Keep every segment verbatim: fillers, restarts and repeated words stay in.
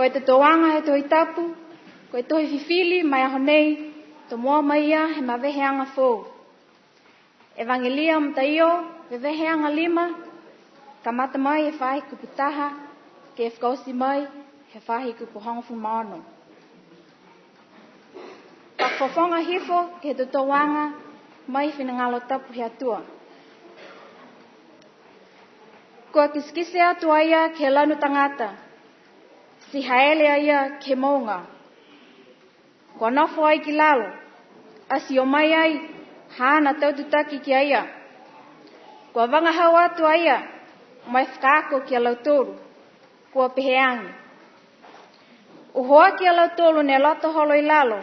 He totouaga he Tohi Tapu, ko e tohi fifili ma e aho nei, to moua mai ia he maveheaga foou. Evagelia Mataio, veveheaga lima, kamata mai he faahi kupu taha, ke fakaoti mai he faahi kupu hogofulu ma ono. Fakafofoga hifo ke he totouaga mai he finagalo tapu he Atua. Kua kitekite atu a ia ke he lanu tagata, ti haele a ia ke he mouga. Kua nofo ai ki lalo, ati o mai ai haana tau tutaki ki a ia. Kua vagahau atu a ia, mo e fakaako ki a lautolu, kua pehē age: Uhoaki a lautolu ne loto holo i lalo,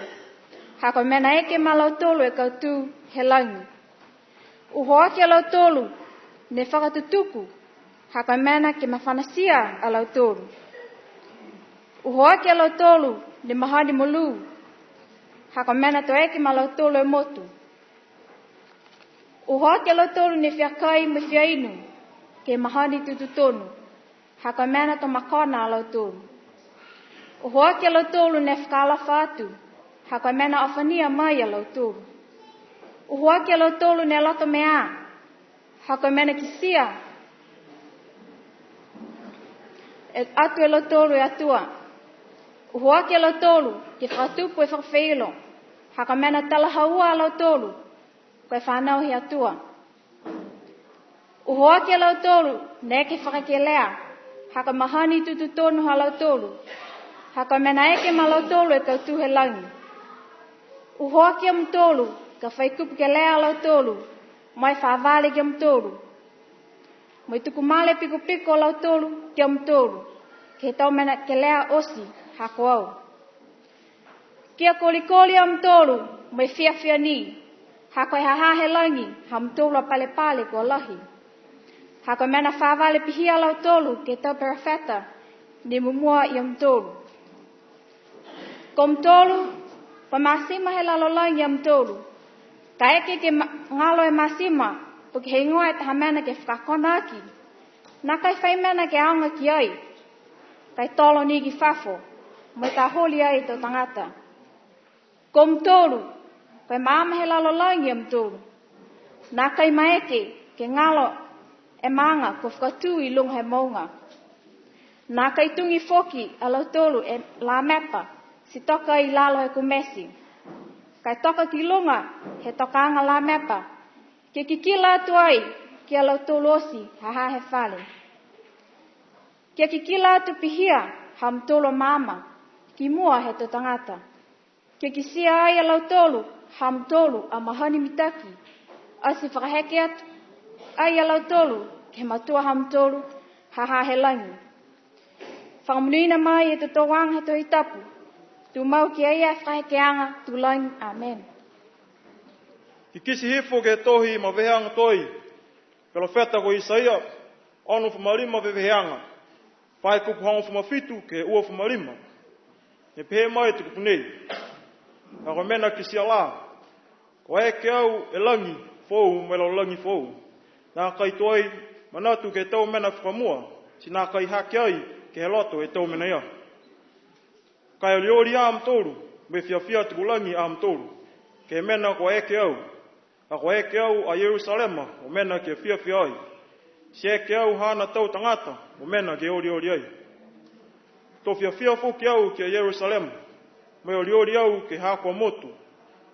ha ko e mena eke ma lautolu e kautū he lagi. Uhoaki a lautolu ne fakatutuku, ha ko e mena ke mafanatia a lautolu. Uhoaki a lautolu ne mahani molū, ha ko e mena to eke ma lautolu e motu. Uhoaki a lautolu ne fia kai mo e fia inu, ke mahani tututonu, ha ko e mena to makona a lautolu. Uhoaki a lautolu ne fakaalofa atu, ha ko e mena ofania mai a lautolu. Uhoaki a lautolu ne loto mea, ha ko e mena kitia e, atu e lautolu e Atua. Uhoaki a lautolu ke fakatupu e fakafeilo, ha ko e mena talahaua a lautolu, ko e fanau he Atua. Uhoaki a lautolu ne eke fakakelea, ha ko e mahani tututonu ha lautolu, ha ko e mena eke ma lautolu e kautū he lagi. Uhoaki a mutolu ka fai kupu kelea a lautolu, mo e favale ki a mutolu, mo e tuku male pikopiko a lautolu ki a mutolu, ke he tau mena kelea oti ha ko au. Kia kolikoli a mutolu mo e fiafia ni, ha ko e ha ha he lagi ha mutolu a palepale kua lahi. Ha ko e mena favale pihia a lautolu ke he tau perofeta ne mumua ia mutolu. Ko mutolu, ko e masima he lalolagi a mutolu. Ka eke ke ma-, galo e masima, po ke heigoa e taha mena ke fakakona aki, nākai fai mena ke aoga ki ai, ka e tolo ni ki fafo, mo e taholi ai e tau tagata. Ko mutolu, ko e maama he lalolagi a mutolu. Nākai maeke ke galo e maaga kua fakatū i luga he mouga. Nākai tugi foki a lautolu e lamepa, ti toka i lalo he komesi, ka e toka ki luga he tokaaga lamepa, ke kikila atu ai ki a lautolu oti ha ha he fale. Ke kikila atu pihia ha mutolu a maama ki mua he tau tagata, ke kitia ai a lautolu ha mutolu a mahani mitaki, ati fakaheke atu ai a lautolu ke he matua ha mutolu ha ha he lagi. Fakamonuina mai e totouaga he Tohi Tapu. Tumau ki a ia e fakahekeaga, tulagi. Amene. Kikite hifo ke he tohi maveheaga tohi he perofeta ko Isaia, onogofulu ma lima veveheaga, fai kupu hogofulu ma fitu ke he uafulu ma lima. Ne pehē mai e kupu nei: Ha ko e mena kitia la, kua eke au e lagi foou mo e lalolagi foou. Nākai tuai manatu ke he tau mena fakamua, ti nākai hake ai ke he loto e tau mena ia. Ka e olioli a mutolu, mo e fiafia tupulagi a mutolu ke he mena kua eke au. Ha kua eke au a Ierusalema mo e mena ke fiafia ai. Ti eke au haana tau tagata mo e mena ke olioli ai. To fiafia foki au ki a Ierusalema, mo e olioli au ke he haaku a motu.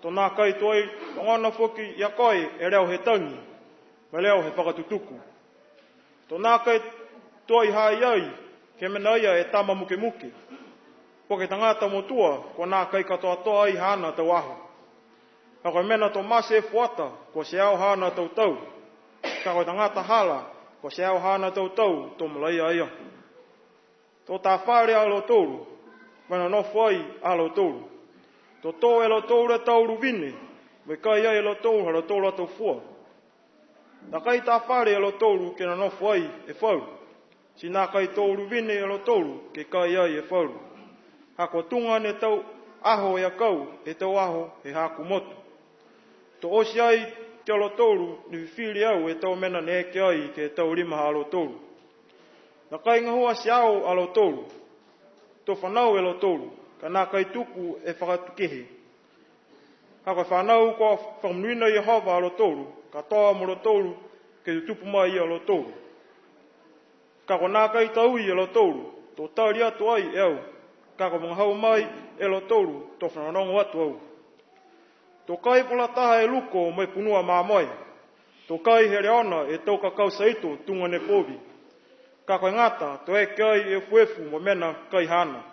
To nākai tuai logona foki ia koe e leo he tagi, mo e leo he fakatutuku. To nākai tuai ha i ai ke he mena ia e tama mukemuke, po ke tagata motua kua nākai katoatoa ai haana tau aho. Ha ko e mena to mate e fuata, kua teao haana tau tau. Ka ko e tagata hala, kua teao haana tau tau to malaia a ia. To tā fale a lautolu, mo e nonofo ai a lautolu. To tō e lautolu e tau luvine, mo e kai ai e lautolu ha lautolu a tau fua. Nākai tā fale e lautolu ke nonofo ai e falu, ti nākai tō luvine e lautolu ke kai ai e falu. Ha kua tuga ne tau aho e akau he tau aho he haaku motu. To oti ai ki a lautolu ne fifili au e tau mena ne eke ai ke he tau lima ha lautolu. Nākai gahua teao a lautolu. to fanau e lautolu, ka nākai tuku e fakatukehe. Ka ko e fanau kua fakamonuina e Iehova a lautolu, katoa mo lautolu ke tutupu mai a lautolu. Ka kua nākai taui e lautolu, to tali atu ai e au, ka kua vagahau mai e lautolu, to fanogonogo atu au. To kai fakalataha e luko mo e punua mamoe. To kai he leona e tau kakau saito tuga ne povi. Ka ko e gata, to eke ai e efuefu mo e mena kai haana.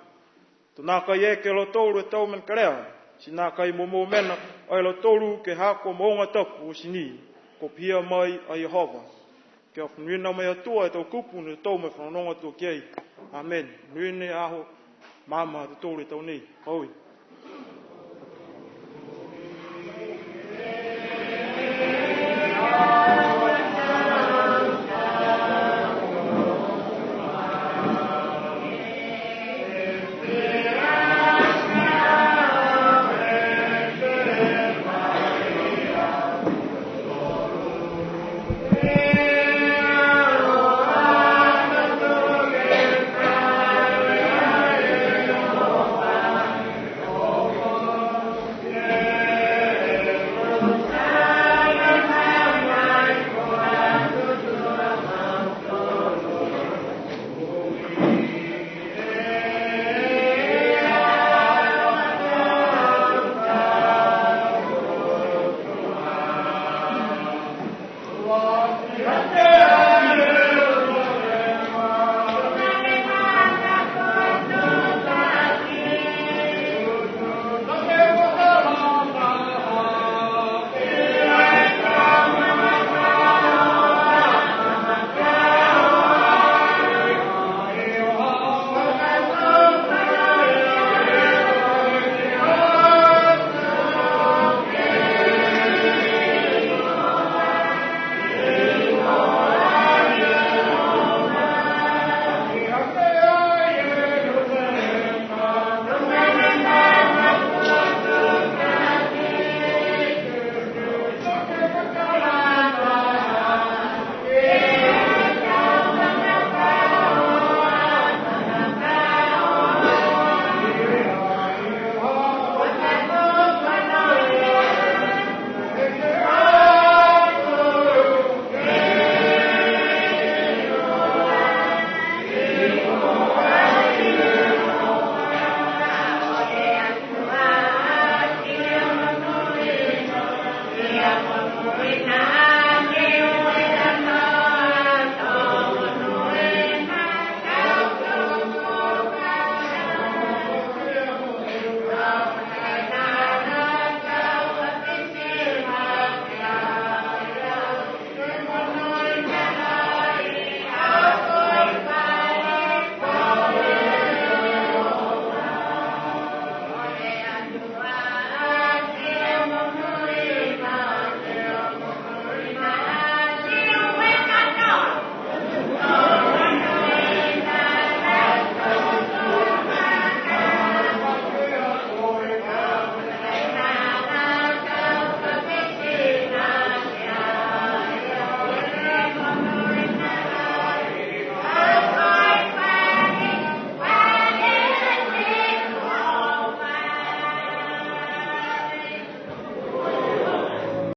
To nākai eke e lautolu e tau mena kelea, ti nākai moumou mena a lautolu ke hako mo oga tapu o tini, kua pihia mai a Iehova. Ke fenoga mai e Atua e tau kupu ne tau mo e fanogonogo atu ki ai. Amen. Monuina e aho maama ha tautolu e tau nei. Pauaki.